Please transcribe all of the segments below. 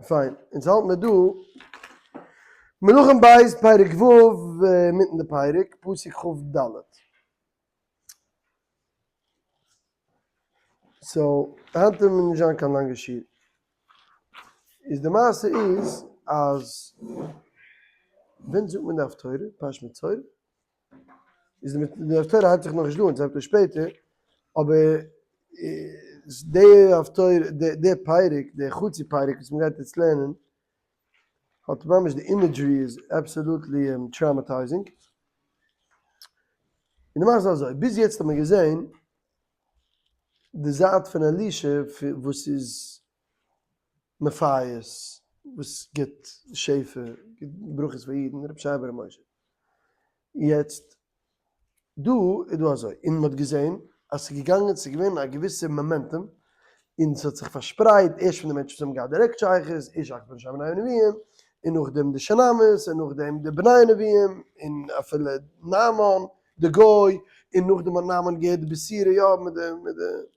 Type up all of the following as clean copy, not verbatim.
פיין, אונז האלט מיר דא, מלכים ב' פרק ו', אינמיטן די פרק, פסוק כ"ד. so, היינט וועט מען נישט זיין קיין לאנגע שיעור. איז די מעשה איז אז ווען זאגט מען די הפטורה? פרשת מצורע? איז די הפטורה הייבט זיך נאכנישט אן, ס'הייבט אן שפעטער, אבער די הפטורה, די פרק, די חצי פרק וואס מ'גייט יעצט לערנען, האט ממש די imagery איז absolutely traumatizing. און די מעשה איז אזוי, ביז יעצט האט מען געזען די זייט פון אלישע וואס איז מפייס, וואס גיבט שפע, גיבט ברכות פאר אידן, רבי ישעי' בר' משה. יעצט דא איז דא אזוי, און מען האט געזען אז ס'איז געגאנגען, ס'איז געווען א געוויסע momentum, און ס'האט זיך פארשפרייט, ערשט פון די מענטשן וואס האבן געהאט דירעקט שייכות, ערשט אחר פון בני הנביאים, און נאכדעם די שונמית, און נאכדעם די בני הנביאים, און אפילו נעמן די גוי, און נאכדעם האט נעמן געהערט די בשורה, יא, מיט די, מיט די.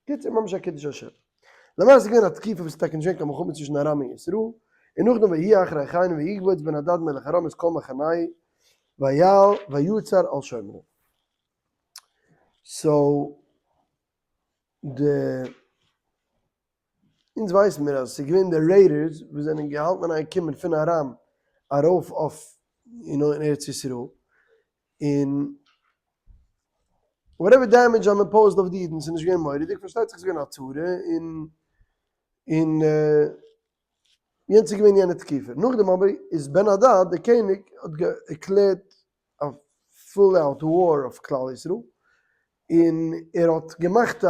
קיצור ממש א קידוש השם. למעשה איז געווען א תקופה וואס איז טאקע נישט געווען קיין מלחמה צווישן ארם און ישראל, און נאכדעם ויהי אחרי כן ויקבץ בן הדד מלך ארם את כל מחנהו ויעל ויצר על שומרון. so די אונז ווייסן מיר אז עס איז געווען די raiders וואס זענען געהאלטן אין איין קומען פון ארם ארויף אויף אין ארץ ישראל, און whatever damage זיי האבן imposed אויף די אידן ס'איז נישט געווען מורא'דיג, פארשטייט זיך ס'איז געווען א צרה און און יענץ איז געווען יענע תקופה. נאכדעם אבער איז בן הדד דער קעניג האט ערקלערט א full out war אויף כלל ישראל, און ער האט געמאכט א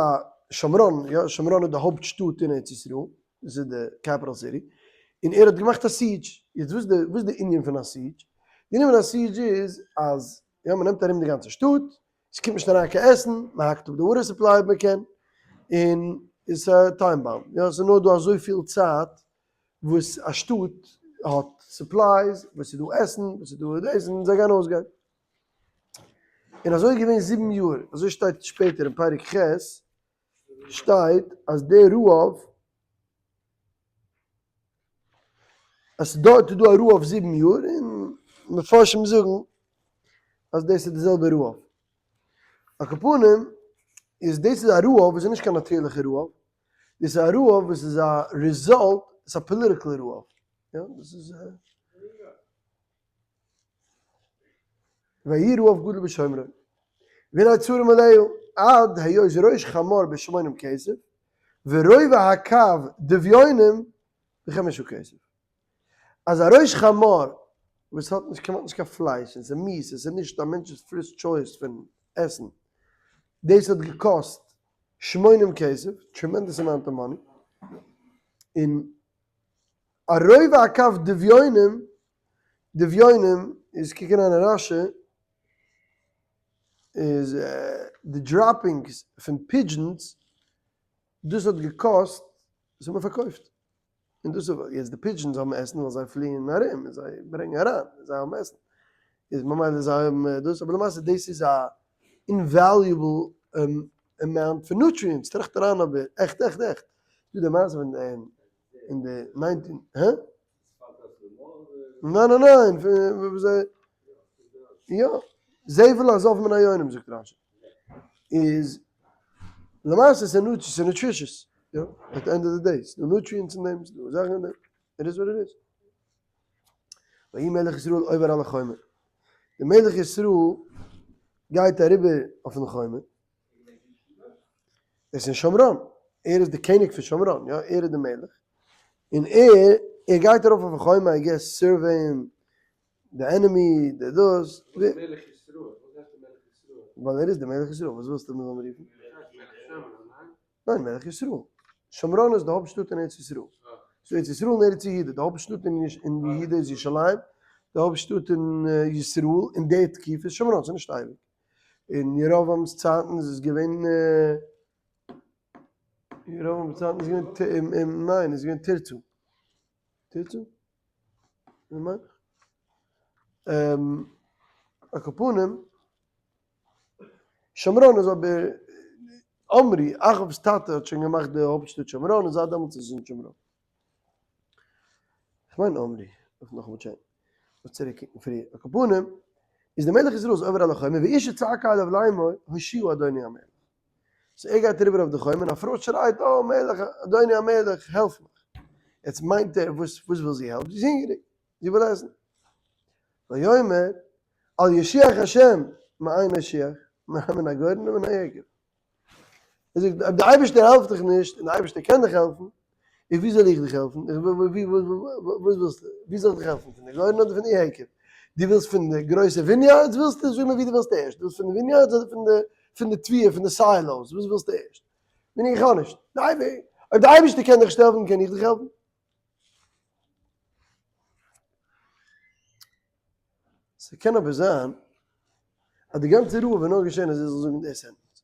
שומרון, יא שומרון איז די הויפט שטאט אין ארץ ישראל, דאס איז די capital city, און ער האט געמאכט א siege, יעצט וואס די וואס איז די ענין פון א siege? די ענין פון א siege איז אז יא מען נעמט ארום די גאנצע שטאט, עס קומט נישט אריין קיין עסן, מען האקט אפ די water supply אויב מען קען, און עס איז א time bomb, יא עס איז נאר דא אזויפיל צייט וואס א שטאט האט supplies, וואס איז דא עסן, וואס איז דא דאס, און זיי גייען אויסגיין. און אזוי איז געווען זיבן יאר, אזוי שטייט שפעטער אין פרק ח', שטייט אז דער רעב, אז דארט איז דא א רעב זיבן יאר, און מפרשים זאגן אז דאס איז די זעלבע רעב. על כל פנים, איז דאס איז א רעב וואס איז נישט קיין נאטירליכע רעב, דאס איז א רעב וואס איז א result, עס איז א political רעב. יא, דאס איז. ויהי רעב גדול בשומרון, והנה צרה מלאה, עד היות ראש חמור בשמונים כסף, ורובע הקב דביונים בחמשה כסף. אז א ראש חמור וואס האט נישט כמעט נישט קיין פלייש און ס'איז מיאוס און ס'איז נישט א מענטש'ס first choice פון עסן, דאס האט געקאסט שמונים כסף, tremendous amount of money, און א רובע הקב דביונים, דביונים איז קוק אריין אין רשי, איז די droppings פון pigeons, דאס האט געקאסט, דאס האט מען פארקויפט, און דאס איז יעצט די pigeons האבן עסן ווייל זיי פליען ארום און זיי ברענגען אריין און זיי האבן עסן, איז ממילא זיי האבן דאס, אבער למעשה דאס איז א invaluable amount פון nutrients, טראכט אריין אבער עכט עכט עכט, דא די מעשה פון אין די nineteen, הא? ניין ניין ניין, פון זיי, יא, זבל הזב מן היונים זאגט רשי, איז למעשה ס'איז nutritious, יא, at the end of the day, ס'דא nutrients אין דעם, ס'דא זאכן אין דעם, it is what it is. ויהי מלך ישראל עובר על החומה, די מלך ישראל גייט אריבער אויפן חומה, עס איז אין שומרון, ער איז די קעניג פון שומרון, יא, ער איז די מלך, און ער, ער גייט ארויף אויפן חומה, I guess survey ען די enemy, די דאס, וואס מלך ישראל? וואס הייסט די מלך ישראל? ווייל ער איז די מלך ישראל, וואס ווילסטו מען זאל אים רופן? מלך שומרון, ניין? ניין, מלך ישראל. שומרון איז די הויפט שטאט אין ארץ ישראל. ס'איז ארץ ישראל און ארץ יהודה, די הויפט שטאט אין יהודה איז ירושלים, די הויפט שטאט אין ישראל אין די תקופה איז שומרון, ס'איז נישט אייביג. אין ירבעם'ס צייטן איז עס געווען ירבעם'ס צייטן איז געווען ניין איז געווען תרצה. תרצה? מיין איך. על כל פנים, שומרון איז אבער עמרי, אחאב'ס טאטע האט שוין געמאכט די הויפט שטאט שומרון און זייט דעמאלטס איז עס אין שומרון. כ'מיין עמרי, דארף נאכאמאל check ן, דארף צוריק קוקן פריער, על כל פנים, איז דער מלך ישראל איז עובר על החומה ואשה צעקה אליו לאמור הושיעה אדוני המלך. so ער גייט אריבער אויף די חומה און א פרוי שרייט oh מלך אדוני המלך העלף מיך. יעצט מיינט ער וואס וואס וויל זי העלפ? זי איז הונגעריג, זי וויל עסן. ויאמר אל יושיעך השם מאין אושיעך, מן הגורן ומן היקב. ער זאגט אויב דער אייבערשטער העלפט דיך נישט און דער אייבערשטער קען דיך העלפן, איז ווי זאל איך דיך העלפן? וואס ווילסטו? ווי זאל איך דיך העלפן? פון די גורן אדער פון די יקב? דו ווילסט פון די גרויסע vineyards ווילסטו? זאג מיר ווי דו ווילסט ערשט, דו ווילסט פון די vineyards אדער פון די פון די תבואה פון די silos, וואס ווילסטו ערשט? בין איך האב נישט, אויב די אייבערשטער קען דיך נישט העלפן קען איך דיך העלפן? ס'קען אבער זיין אז די גאנצע רעב איז נאר געשען אז ער זאל זאגן די sentence.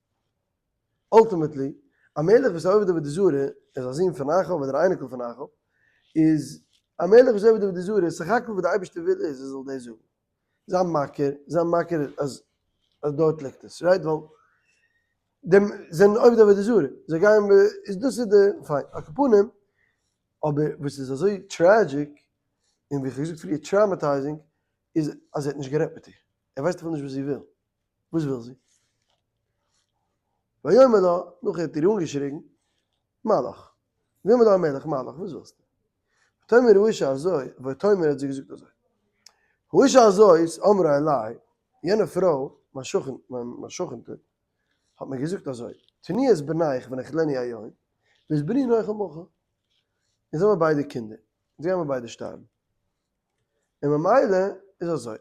Ultimately, א מלך וואס איז עובד עבודה זרה, איז א זון פון אחאב אדער א אייניקל פון אחאב, איז א מלך וואס איז עובד עבודה זרה, סך הכל וואס די אייבערשטער וויל איז ער זאל דאס זאגן. זיי מכיר, זיי מכיר אז אז דארט ליגט עס, right? ווייל דעם זענען עובד עבודה זרה, זיי גייען איז דאס איז די, פיין, על כל פנים, אבער וואס איז אזוי tragic, און ווי איך האב געזאגט פריער traumatizing, איז אז ער האט נישט גערעדט מיט איר, ער ווייסט אפילו נישט וואס זי וויל, וואס וויל זי? ויאמר לה, נאך ער האט איר אנגעשריגן, מה לך? ויאמר לה המלך, מה לך, וואס ווילסטו? ותאמר האשה הזאת, ותאמר האט זי געזאגט אזוי, האשה הזאת אמרה אלי, יענע פרוי, מיין שכן, מיין שכנ'טע, האט מיר געזאגט אזוי, תני את בנך ונאכלנו היום, ואת בני נאכל מחר. אונז האבן ביידע קינדער, אונז גיימער ביידע שטארבן. און ממילא איז אזוי,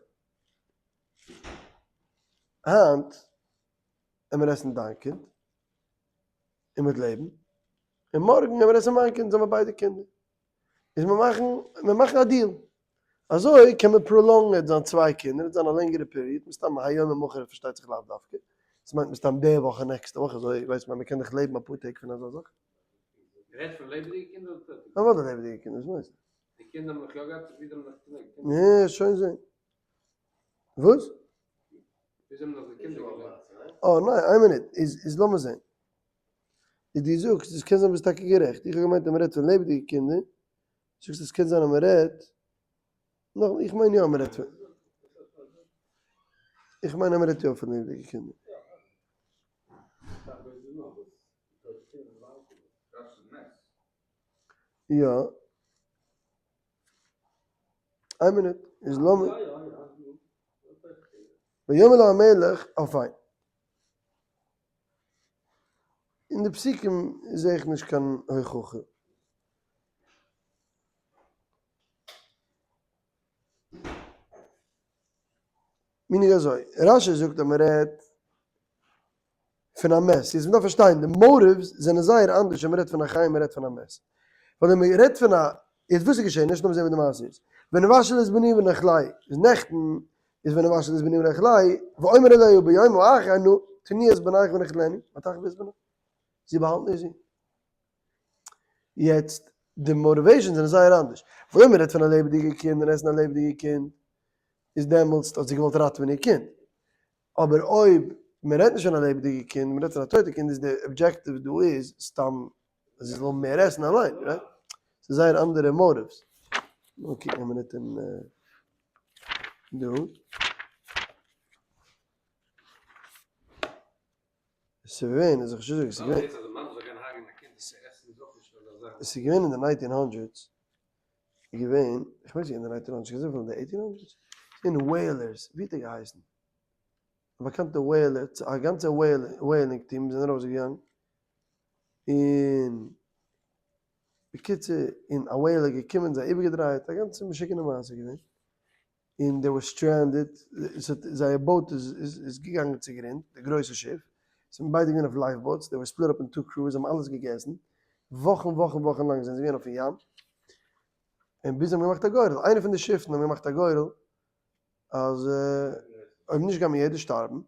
היינט עמער עסן דיין קינד, און מ'וועט לעבן, און מארגן עמער עסן מיין קינד, זאל מיר ביידע קינדער. איז מיר מאכן, מיר מאכן א deal. אזוי קען מען prolong עט זיין צוויי קינדער, עט זיין א לענגערע period, מסתם היום ומחר פארשטייט זיך לאו דווקא, עס מיינט מסתם די וואך און נעקסטע וואך, אזוי ווייסט מען, מ'קען דאך לעבן אפאר טעג פון אזא זאך. רעדט פון לעבעדיגע קינדער אדער טויטע קינדער? אוודאי לעבעדיגע קינדער, וואס מיינסטו? די קינדער האבן נאך יא געהאט ווי זיי האבן נאך קינדער געקענט. יא, שוין זעהן. וואס? ווי זיי האבן נאך די קינדער געלעבט. אה ניין, איין מינוט, איז איז לאמיר זעהן. איז דו זאגסט, עס קען זיין ביסט טאקע גערעכט, איך האב געמיינט אז מען רעדט פון לעבעדיגע קינדער, זאגסט עס קען זיין אז מען רעדט, נאך, איך מיין יא אז מען רעדט פון, איך מיין אז מען רעדט יא פון לעבעדיגע קינדער. יא. איין מינוט, איז לאמיר. ויאמר לו המלך, אה פיין. אין די פסוקים זעה איך נישט קיין הוכחה. מיניג אזוי, רשי זאגט אז מען רעדט פון א מת, יעצט מ'דארף פארשטיין די motives זענען זייער אנדערש ווען מ'רעדט פון א חי און מ'רעדט פון א מת. ווייל ווען מ'רעדט פון א, יעצט וואס איז געשען, נישט נאר זען ווי די מעשה איז, ונבשל את בני ונאכלהו, איז נעכטן איז ונבשל את בני ונאכלהו, ואומר אליה ביום האחר נו, תני את בנך ונאכלנו, ותחבא את בנה. זי באהאלט נישט זי. יעצט, די motivations זענען זייער אנדערש. ווען מ'רעדט פון א לעבעדיגע קינד און עסן א לעבעדיגע קינד, איז דעמאלטס האט זי געוואלט ראטעווען איר קינד. אבער אויב מען רעדט נישט פון א לעבעדיגע קינד, מען רעדט פון א טויטע קינד, איז די objective דא איז סתם אז זי זאל מער עסן אליין, right? ס'איז זייער אנדערע motives. לאמיר קוקן א מינוט אין דא. ס'איז געווען, אז איך זאג, ס'איז געווען, ס'איז געווען אין די nineteen hundreds, איז געווען, איך ווייס נישט אין די nineteen hundreds, קען זיין פון די eighteen hundreds, ס'איז געווען whalers, ווי האט ער געהייסן? א באקאנטע whaler, א גאנצע whaling team זענען ארויסגעגאנגען, און בקיצור, און א whale איז געקומען זיי איבערגעדרייט, א גאנצע משוגענע מעשה געווען, און they were stranded, זייער boat איז געגאנגען צוגרונד, די גרויסע שיף, זיי זענען ביידע געווען אויף life boats, they were split up in two crews, זיי האבן אלעס געגעסן, וואכן וואכן וואכן לאנג זענען זיי געווען אויפן ים, און ביז זיי האבן געמאכט א גורל, איינע פון די שיפן האבן געמאכט א גורל, אז אויב נישט גייט מען יעדער שטארבן,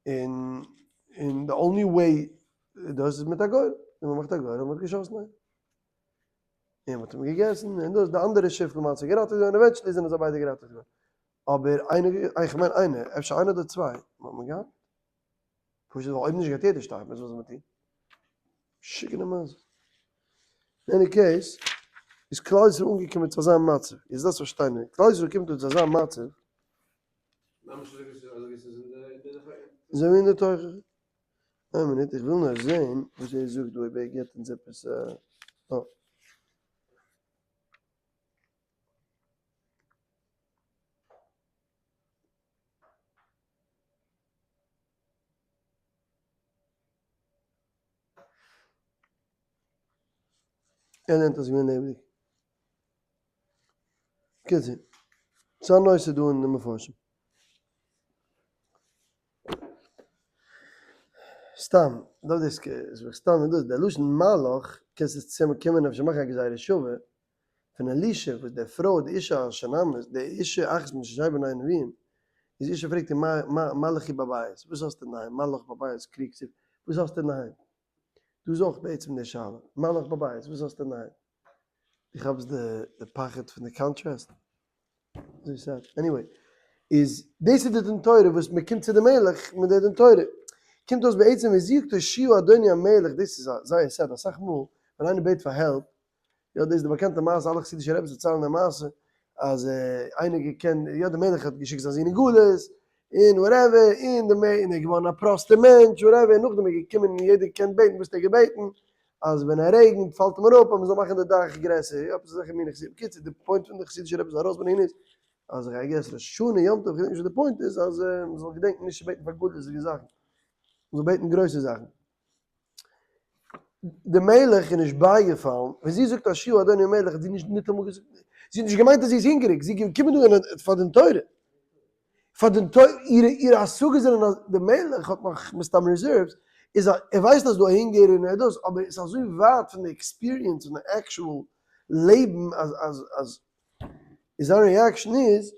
און און די only way דאס איז מיט א גורל, און מען מאכט א גורל און מען האט געשאסן איינעם. און מ'האט אים געגעסן, און דאס די אנדערע שיף למעשה געראטעוועט געווארן, eventually זענען זיי ביידע געראטעוועט געווארן. אבער איינער, איך מיין איינער, אפשר איינער אדער צוויי, האט מען געהאט. פשוט ווייל אויב נישט גייט יעדער שטארבן, איז וואס זאל מען טון? משוגענע מעשה. אין any case. איז כלל ישראל אנגעקומען צו אזא מצב, איז דאס פארשטיין ווען כלל ישראל קומט אן צו אזא מצב, ממש אזוי ווי ס'איז אין די אזוי ווי אין די תוכחה. איין מינוט איך וויל נאר זעהן וואס ער זאגט דא אויב ער געבט אונז עפעס א. ער לערנט אז געווען לעבעדיג. קיצור, ס'איז א נושא דא אין די מפרשים. סתם, דא דאס סתם איז דאס, דער לשון מלאך, קענסט עס צוזאמען קומען אפשר מאכן א גזירה שווה, פון אלישע וואס די פרוי די אישה השונמית, די אישה אחת מששי בני הנביאים, איז אישה פרעגט איר מה מה לכי בבית, וואס האסטו אינדערהיים, מה לך בבית, קריג זי, וואס האסטו אינדערהיים? דא איז אויך בעצם די שאלה, מה לך בבית, וואס האסטו אינדערהיים? דו כאפסט די פחד פון די contrast? אזוי sad. Anyway, איז דאס איז די דין תורה וואס מען קומט צו די מלך מיט די דין תורה. קומט אויס בעצם ווי זאגט הושיעה אדוני המלך, דאס איז א זייער sad, אסאך מאל ווען איינער בעט פאר help, יא דאס איז די באקאנטע מעשה, אלע חסידישע רביס דערציילן די מעשה, אז איינער געקענט, יא די מלך האט געשיקט זיין זון אין גלות, און whatever, און די און ער איז געווארן א פראסטער מענטש whatever, און נאכדעם איז געקומען און יעדער געקענט בעטן, וואס האט ער געבעטן? אז ווען ער רעגנט פאלט אים אראפ אז מען זאל מאכן די דאך גרעסער, יא עפעס אזעלכע מיני חסידים, בקיצור די point פון די חסידישע רביס ארויסברענגען איז, אז I guess ראש השנה יום טוב, כ'געדענק נישט וואס די point איז, אז מען זאל געדענקן נישט צו בעטן פאר גדול'דיגע זאכן, מען זאל בעטן גרויסע זאכן. די מלך איז נישט בייגעפאלן, ווען זי זאגט הושיעה אדוני המלך האט זי נישט ניטאמאל געזאגט, זי האט נישט געמיינט אז זי איז הונגעריג, זי איז געקומען דא פאר דין תורה, פאר דין תורה, אירע השגות זענען אז די מלך האט נאך מסתם reserves, איז א, ער ווייסט אז דא א הונגער און ער דאס, אבער עס איז אזוי ווייט פון די experience און די actual לעבן אז אז אז איז זיין reaction איז,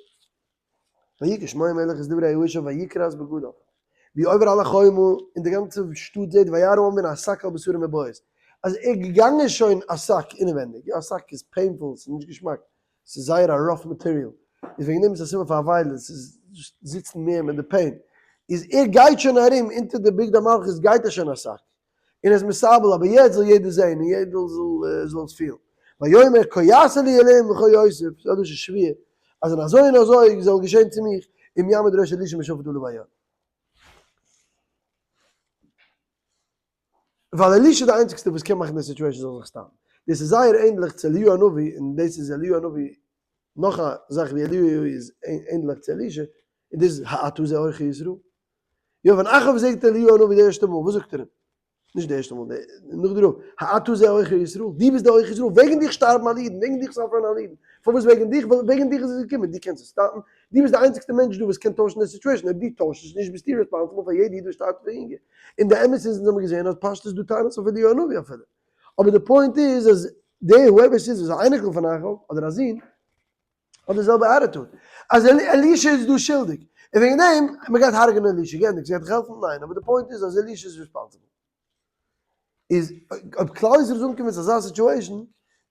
ויהי כשמוע המלך את דברי האשה ויקרע את בגדיו, והוא עובר על החומה, און די גאנצע שטאט זעט וירא העם והנה השק על בשרו מבית, אז ער איז געגאנגען שוין א שק אינעווענדיג, יא א שק איז painful, ס'איז נישט געשמאק, ס'איז זייער א rough material, איז וועגן דעם איז א סימן פאר אבילות, ס'איז זיצן מער מיט די pain, איז ער גייט שוין ארום אונטער די בגדי מלכות גייט ער שוין א שק, און ער איז מתאבל אבער יעצט זאל יעדער זען און יעדער זאל עס פילן, ויאמר כה יעשה לי אלהים וכה יוסיף, ס'איז א לשון שבועה, אז און אזוי און אזוי זאל געשען צו מיך, אם יעמוד ראש אלישע משפט עליו היום. ווייל אלישע איז די איינציגסטע וואס קען מאכן די situation זאל זיך stop ן. דאס איז זייער ענדליך צו אליהו הנביא, און דאס איז אליהו הנביא, נאך א זאך ווי אליהו איז ענדליך צו אלישע, און דאס איז האתה זה עוכר ישראל. יא ווען אחאב זעהט אליהו הנביא די ערשטע מאל, וואס זאגט ער אים? נישט די ערשטע מאל, נאך דערויף, האתה זה עוכר ישראל, דו ביסט דער עוכר ישראל, וועגן דיך שטארבן אלע אידן, וועגן דיך suffer ן אלע אידן, פארוואס וועגן דיך? ווייל וועגן דיך איז עס געקומען, דו קענסט עס stop ן, דו ביסט די איינציגסטע מענטש דא וואס קען טוישן די situation, אויב דו טוישסט עס נישט ביסטו responsible פאר יעדע איד וואס שטארבט פון הונגער. און די אמת איז אונז האבן געזען אז פשטות איז דא טענות אויף אליהו הנביא אפילו. אבער די point איז אז דער whoever ס'איז איז א אייניקל פון אחאב אדער א זון, האט די זעלבע attitude אז אלישע איז דא שולדיג און וועגן דעם מען גייט הרג'נען אלישע, גענדיגט, ס'גייט דיך העלפן? ניין, אבער די point איז אז אלישע איז responsible. איז אויב כלל ישראל איז אנגעקומען צו אזא situation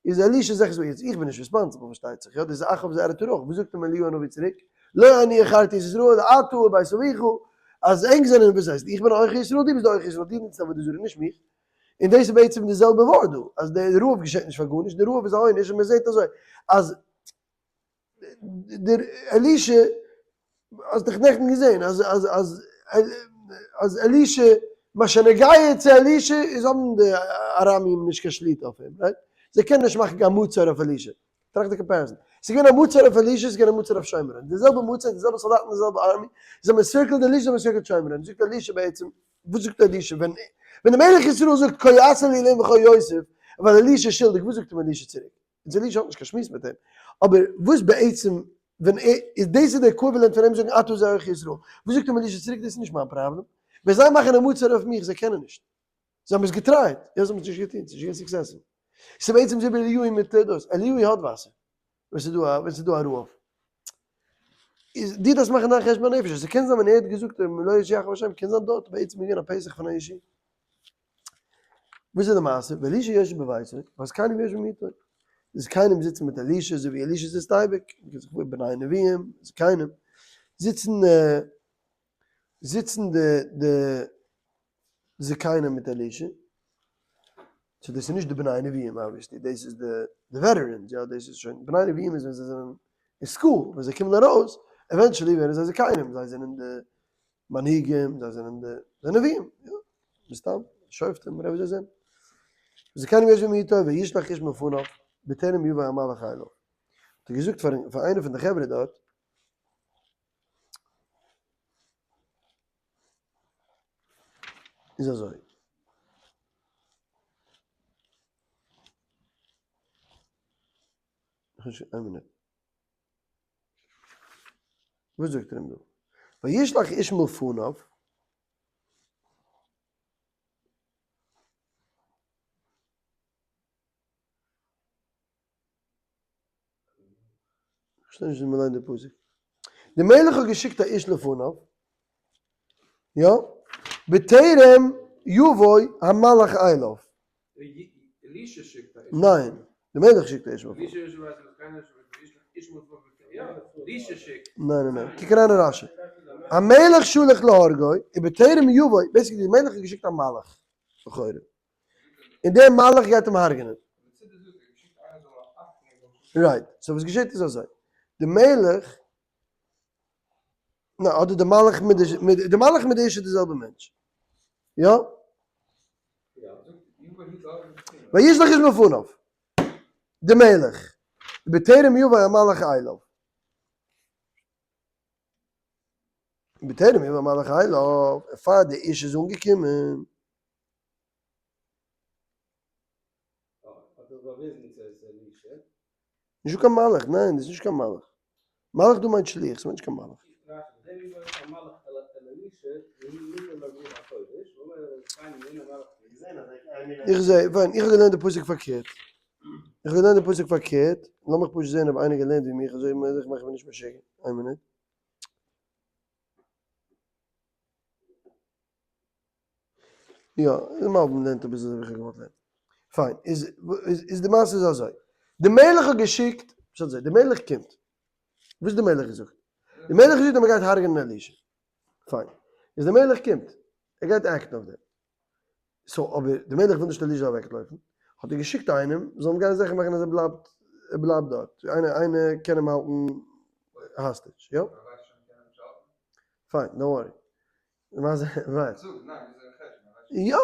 איז אלישע זיכער so יעצט איך בין נישט responsible פארשטייט זיך, יא דאס איז אחאב'ס attitude אויך, וואס זאגט אים אליהו הנביא צוריק? לא אני עכרתי את ישראל אתה ובית אביך, אז ענק זענען וואס הייסט איך בין עוכר ישראל דו ביסט די עוכר ישראל דו דינסט עבודה זרה נישט מיך, און דאס איז בעצם די זעלבע ווארט דא, אז די רעב געשעט נישט פאר גארנישט, די רעב איז א עונש און מען זעט אזוי אז דער אלישע, האסט דאך נעכטן געזען אז אז אז אז אלישע, מה שנוגע צו אלישע איז האבן די ארמים נישט קיין שליטה אויף אים, right? זיי קענען נישט מאכן קיין מצור אויף אלישע, טראכט די comparison, ס'איז געווען א מצור אויף אלישע, ס'איז געווען א מצור אויף שומרון, די זעלבע מצור, די זעלבע סאלדאטן, די זעלבע army, זיי האבן encircled אלישע, זיי האבן encircled שומרון, זאגט אלישע בעצם, וואס זאגט אלישע ווען ווען די מלך ישראל זאגט כה יעשה לי אלהים וכה יוסיף, ווייל אלישע איז שולדיג, וואס זאגט אים אלישע צוריק? איז אלישע האט נישט קיין שמועס מיט אים, אבער וואס בעצם ווען ער איז דאס איז די equivalent פון אים זאגן אתה זה עוכר ישראל, וואס זאגט אים אלישע צוריק דאס איז נישט מיין פראבלעם, ווען זיי מאכן א מצור אויף מיך זיי קענען נישט, זיי האבן עס גע try ט, יא זיי האבן עס נישט געטון, ס'איז נישט געווען successful, ס'איז בעצם אזוי ווי אליהו מיט דאס, אליהו האט וואסער, ווען ס'איז דא א ווען ס'איז דא א רעב, איז דו דארפסט מאכן דיין חשבון הנפש, ס'קען זיין ווען ער האט געזאגט אם לא יושיעך השם קען זיין דארט בעצם איז געווען א פתח פון א ישועה. וואס איז די מעשה? ואלישע יושב בביתו, והזקנים יושבים איתו. די זקנים זיצן מיט אלישע אזוי ווי אלישע זיצט אייביג, בני נביאים, זקנים, זיצן זיצן די די זקנים מיט אלישע. So דאס איז נישט די בני נביאים obviously, דאס איז די veterans, יא דאס איז שוין, בני נביאים איז ווען זיי זענען אין school, ווען זיי קומען ארויס, eventually ווערן זיי זקנים, זיי זענען די מנהיגים, זיי זענען די נביאים, יא, מסתם, שופטים, whatever זיי זענען. זקנים יושבים איתו וישלח איש מלפניו בטרם יבא המלאך אליו. האט ער געזאגט פאר איינער פון די חברה דארט, איז אזוי. איין מינוט. וואס זאגט ער אים דא? וישלח איש מלפניו. כ'פארשטיי נישט ווי מ'ליינט די פסוק. די מלך האט געשיקט א איש לפניו, יא, בטרם יבוא המלאך אליו. אלישע שיקט א איש. ניין, די מלך שיקט א איש לפניו. אלישע שיקט. ניין ניין ניין, קוק אריין אין רשי. המלך שלח להרגו, ובטרם יבוא, basically די מלך האט געשיקט א מלאך, לכאורה. און דער מלאך גייט אים הרג'נען. Right, so וואס געשעט איז אזוי, די מלך, ניין, אדער די מלאך מיט די, די מלאך מיט די איש איז די זעלבע מענטש. יא? וישלח איש מלפניו, די מלך, בטרם יבוא המלאך אליו. בטרם יבוא המלאך אליו, פאר די איש איז אנגעקומען. נישטא קיין מלאך, ניין דאס איז נישט קיין מלאך, מלאך דא מיינט שליח, ס'מיינט נישט קיין מלאך. איך זע, פיין, איך האב געלערנט די פסוק פארקערט, איך האב געלערנט די פסוק פארקערט, לאמיך פשוט זען אויב איינער געלערנט ווי מיך, אזוי איך מאך מיר נישט משוגע, איין מינוט. יא, די מלבי"ם לערנט אביסל אזוי ווי איך האב געוואלט לערנען. פיין, איז איז די מעשה איז אזוי, די מלך האט געשיקט, פשט אזוי, די מלך קומט, וואס האט די מלך געזאגט? די מלך האט געזאגט אז מען גייט הרג'נען אלישע. פיין, איז די מלך קומט, ער גייט act ן אויף דעם. So אבער די מלך וויל נישט אלישע זאל אוועקלויפן, האט ער געשיקט איינעם זאל אים גיין זיכער מאכן אז ער בלייבט, ער בלייבט דארט, איינער איינער קען אים האלטן hostage, יא? פיין, don't worry. יא,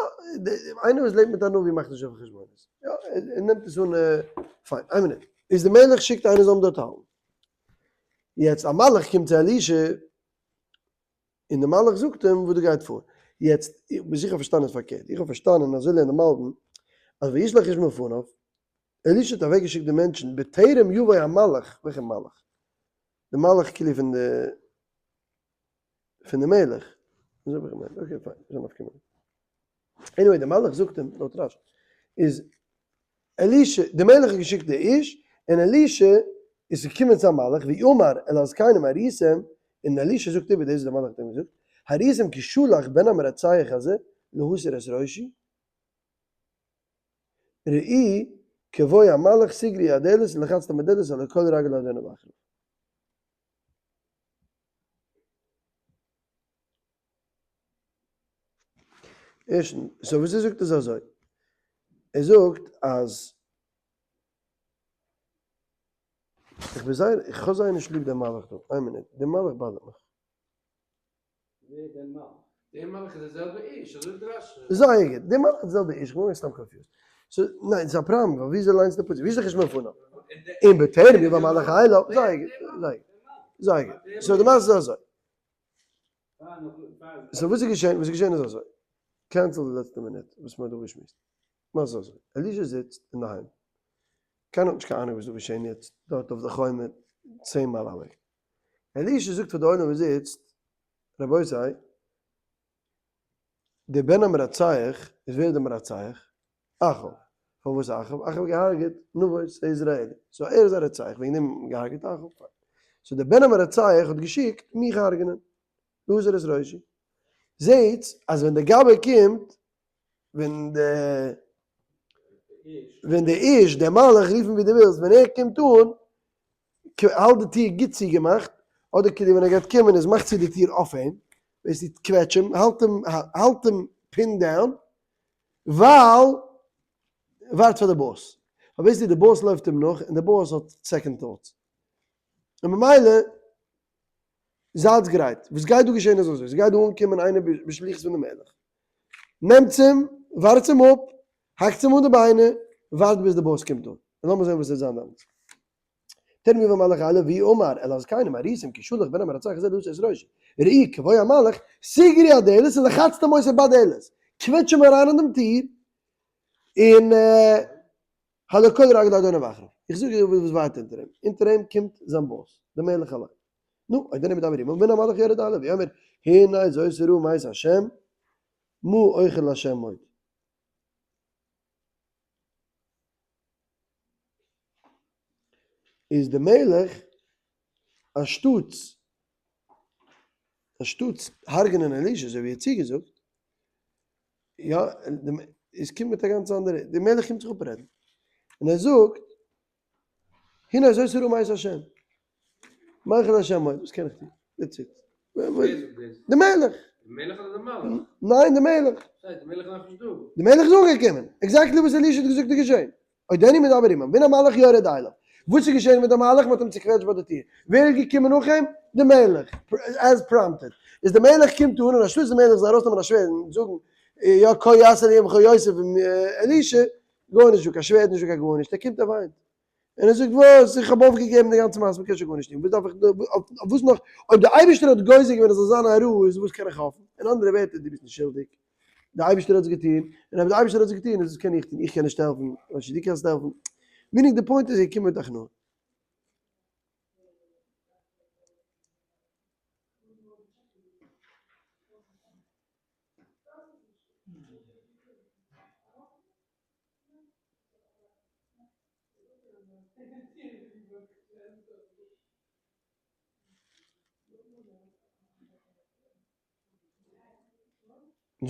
איינער וואס לעבט מיט א נביא מאכט נישט אזעלכע חשבונות. יא, ער נעמט עס אן, פיין, איין מינוט. איז די מלך שיקט איינער זאל אים דארט האלטן. יעצט א מלאך קומט צו אלישע, און די מלאך זאגט אים וואס דא גייט פאר. יעצט, איך בין זיכער פארשטאנען פארקערט. איך האב פארשטאנען, אזוי לערנט די מלבי"ם, אז וישלח איש מלפניו, אלישע האט אוועקגעשיקט די מענטשן בטרם יבוא המלאך, וועלכע מלאך? די מלאך כאילו פון די פון די מלך, אזוי האב איך געמיינט, okay פיין, איז א נפקא מינה. Anyway, די מלאך זאגט אים, לויט רש"י, איז אלישע, די מלך האט געשיקט די איש, און אלישע איז געקומען צו א מלאך, ויאמר אל הזקנים הראיתם, און אלישע זאגט איבער דאס וואס די מלאך האט אים געזאגט, הראיתם כי שלח בן המרצח הזה להסיר את ראשי, ראי כבוא המלאך סגרו הדלת ולחצתם בדלת הלא כל רגל אדוני ואחריו. ערשטנס, so וואס ער זאגט איז אזוי, ער זאגט אז איך בין זייער, איך האב זייער נישט ליב דעם מלאך דא, איין מינוט, דער מלאך bother ט מיך. ווער דער מלאך? דער מלאך איז דער זעלבער איש, אזוי זאגט רש"י. זייער גוט, דער מלאך איז דער זעלבער איש, איך בין געווען סתם confused. So, ניין, ס'איז א פראבלעם, ווייל וויאזוי ליינסטו די פסוק? ווי איז די חשבון פון און בטרם יבא המלאך אליו, זייער גוט, זייער גוט, זייער גוט. So די מעשה איז אזוי. So וואס איז געשען? וואס איז געשען איז אזוי. Cancel די לעצטע מינוט וואס מ'האט דא געשמועסט. מעשה אזוי, אלישע זיצט אינדערהיים, קיינער האט נישט קיין אהנונג וואס איז דא געשען יעצט דארט אויף די חומה 10 מייל אוועק. אלישע זאגט פאר די עולם וואס זיצט, רבותי, דער בן המרצח, איז ווער איז דער מרצח? אחאב. פארוואס אחאב? אחאב האט געהארגעט נבות היזרעאלי, so ער איז א רוצח, וועגן דעם האט מען געהארגעט אחאב. So דער בן המרצח האט געשיקט מיך הרג'נען, להסיר את ראשי. זעהטס אז ווען דער גבאי קומט, ווען די ווען די איש, דער מלאך, רוף אים ווי דו ווילסט, ווען ער קומט אן, האלט די טיר גוט צוגעמאכט, אדער כדי ווען ער גייט קומען איז מאך צו די טיר אויף אים, וועסטו קוועטש אים, האלט אים, האלט אים pin down, ווייל. ווארט פאר די באס. Obviously די באס לויפט אים נאך און די באס האט second thoughts. און ממילא זייטס גרייט. וואס גייט דא געשען איז אזוי, ס'גייט דא אנקומען איינער בשליחות פון די מלך. נעמטס אים, ווארטס אים אפ, האקטס אים אן די ביינער, ווארט ביז די באס קומט אן. און לאמיר זען וואס וועט זיין דעמאלטס. טרם יבא מלאך אליו והוא אמר אל הזקנים הריסים כי שלח בן המרצח הזה לשא את ראשי. ראי כבוא המלאך, סגרו הדלת ולחצתם אותו בדלת. קוועטש אים אריין אין דעם טיר, און הלא כל רגלי אדוניו אחריו. איך זאג דיר וואס ווארט אונטער אים. אונטער אים קומט זיין באס, דער מלך אליין. נו, עודנו מדבר עמו, והנה המלאך יורד אליו, ויאמר, הנה זאת הרעה מאת השם, מה אוכל להשם עוד. איז די מלך אנשטאטס אנשטאטס הרג'נען אלישע אזוי ווי ער האט צוגעזאגט, יא, עס קומט מיט א גאנץ אנדערע, די מלך קומט זיך אפרעדן, און ער זאגט, הנה זאת הרעה מאת השם, מה אוכל להשם עוד, וואס קען איך טון, that's it. ווער זאגט דאס? די מלך. די מלך אדער די מלאך? ניין די מלך. וואס הייסט די מלך איז נאכנישט דא? די מלך איז אנגעקומען. Exactly וואס אלישע האט געזאגט איז געשען. עודנו מדבר עמם, והנה המלאך יורד אליו. וואס איז געשען מיט די מלאך? מען האט אים צוקוועטשט ביי די טיר. ווער איז געקומען נאך אים? די מלך. As prompted. איז די מלך קומט אן און אנשטאט די מלך זאל ארויסנעמען א שווערד און זאגן יא כה יעשה לי וכה יוסיף אלישע, גארנישט דא, קיין שווערד נישט דא קיין גארנישט, ער קומט ער וויינט. און ער זאגט וואס, איך האב אויפגעגעבן די גאנצע מעשה, מ'קען שוין גארנישט טון, וואס דארף איך, אויף וואס נאך, אויב דער אייבערשטער האט גוזר געווען עס זאל זיין א רעה, איז וואס קען איך האפן? אין אנדערע ווערטער, דו ביסט נישט שולדיג, דער אייבערשטער האט עס געטון, און אויב דער אייבערשטער האט עס געטון, איז וואס קען איך טון, איך קען נישט העלפן, אפשר דו קענסט העלפן, meaning די point איז ער קומט מיט הכנעה.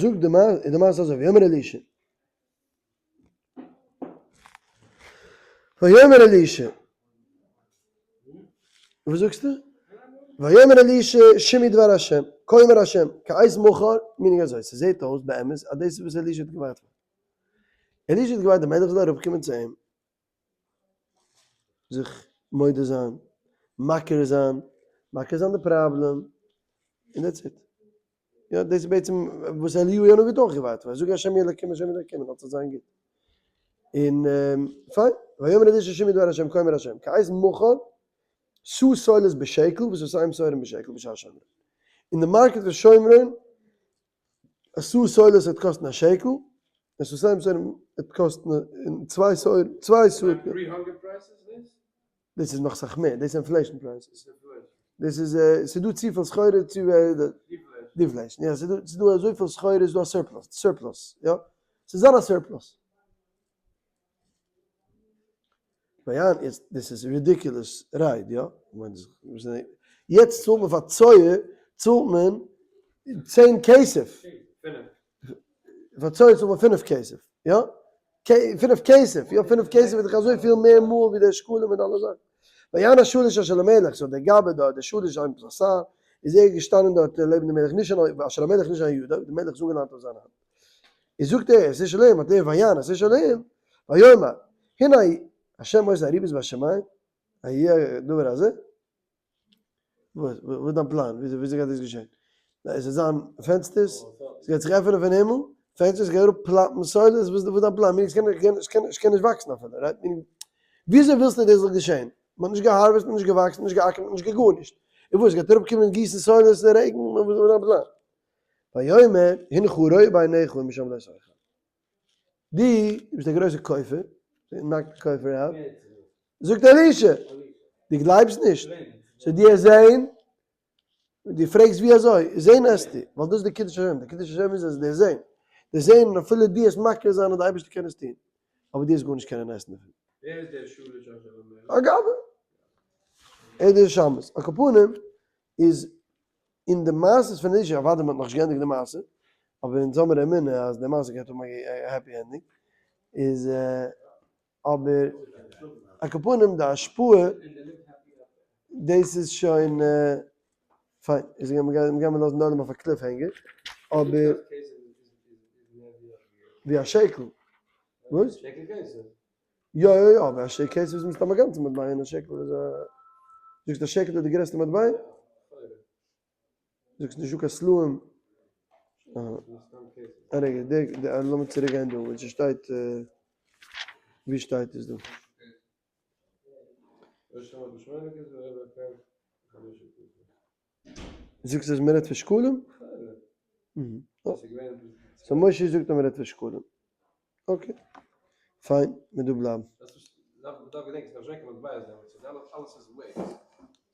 זאגט די מעשה, איז די מעשה אזוי, ויאמר אלישע, ויאמר אלישע, וואס זאגסטו? ויאמר אלישע שמעו דבר השם, כה אמר השם, כעת מחר, meaning אזוי, ס'זעט אויס באמת אז דאס איז וואס אלישע האט געווארט פאר. אלישע האט געווארט די מלך זאל אראפקומען צו אים, זיך מודה זיין, מכיר זיין, מכיר זיין די פראבלעם, און that's it. יא, דאס איז בעצם וואס אליהו הנביא האט אויך געווארט פאר, זאג השם אלקים השם אלקים, און אלס וועט זיין גוט. און פיין, ויאמר אלישע שמעו דבר השם כה אמר השם, כעת מחר סאה סולת בשקל וסאתים שעורים בשקל בשער שומרון. אין די market פון שומרון, א סאה סולת וועט קאסטן א שקל, און סאתים שעורים וועט קאסטן צוויי שעורים, צוויי סאה. דאס איז נאך סאך מער, דאס איז inflation prices. דאס איז, ס'איז דא צופיל סחורה צו deflation, יא, ס'איז דא, ס'איז דא אזויפיל סחורה, ס'איז דא א surplus, surplus, יא, ס'איז זייער א surplus. ויען, יעצט, דאס איז ridiculous רייד, יא? יעצט צאלט מען פאר צואה, צאלט מען 10 כסף. פאר צואה צאלט מען 5 כסף, יא? 5 כסף, יא, 5 כסף איז דאך אזויפיל מער מאל ווי די שקלים און אלע זאכן. ויען השליש אשר למלך, so דער גבאי דארט, דער שליש זיין שר, איז ער געשטאנען דארט לעבן דעם מלך, נישט אשר המלך נישט זיין ידו, דער מלך איז אנגעלאנט אויף זיין האנט. איז זאגט ער, עס איז שלם, האט ער ויען, עס איז שלם, ויאמר, הנה השם עושה הריבית בשמים, היה דבר הזה? וואס איז דיין פלאן? וויאזוי גייט דאס געשען? עס וועט זיין פענסטערס, עס גייט זיך עפענען פון הימל, פענסטערס גייען אראפ פלאפן סולת, וואס איז דיין פלאן? עס קען נישט וואקסן אפילו, right? וויאזוי ווילסטו דאס זאל געשען? מען האט נישט גע harvest, מען האט נישט געוואקסן, נישט געאקערט, נישט געגארנישט. און וואס, גייט אראפקומען גיסן סולת אין רעגן? וואס איז דיין פלאן? ויאמר, הנך רואה בעיניך ומשם לא תאכל. דו ביסט א גרויסער כופר, knock די כופר out, זאגט אלישע, דו גלייבסט נישט, so דו העסט זען, דו פרעגסט ווי אזוי, זען העסטו, ווייל דאס איז די קידוש השם, די קידוש השם איז אז דו זען, דו זען און אפילו דו העסט מכיר זיין אז די אייבערשטער קען עס טון, אבער דו העסט גארנישט קענען עסן דערפון. ווער איז דער שליש אשר למלך? א גבאי. ער איז דער שמש. על כל פנים איז אין די מעשה פון אלישע, אוודאי מען האט נאכנישט געענדיגט די מעשה, אבער אונז האמיר אמונה אז די מעשה גייט האבן א happy ending, איז אבער על כל פנים די השפעה, דאס איז שוין פיין, איז מ'גיימיר לאזן די עולם אויף א cliffhanger, אבער ווי א שקל. וואס? שקל כסף. יא יא יא, אבער א שקל כסף איז מסתם א גאנצע מטבע און א שקל איז א. זאגסט א שקל איז די גרעסטע מטבע? זאגסט נישט דא קיין סלעים? א רגע, די די לאמיר צוריק גיין דא וואו ס'שטייט וואו שטייט עס דא? זאגסט אז מ'רעדט פון שקלים? so משה זאגט אז מ'רעדט פון שקלים. okay, פיין, מיר דא בלייבן.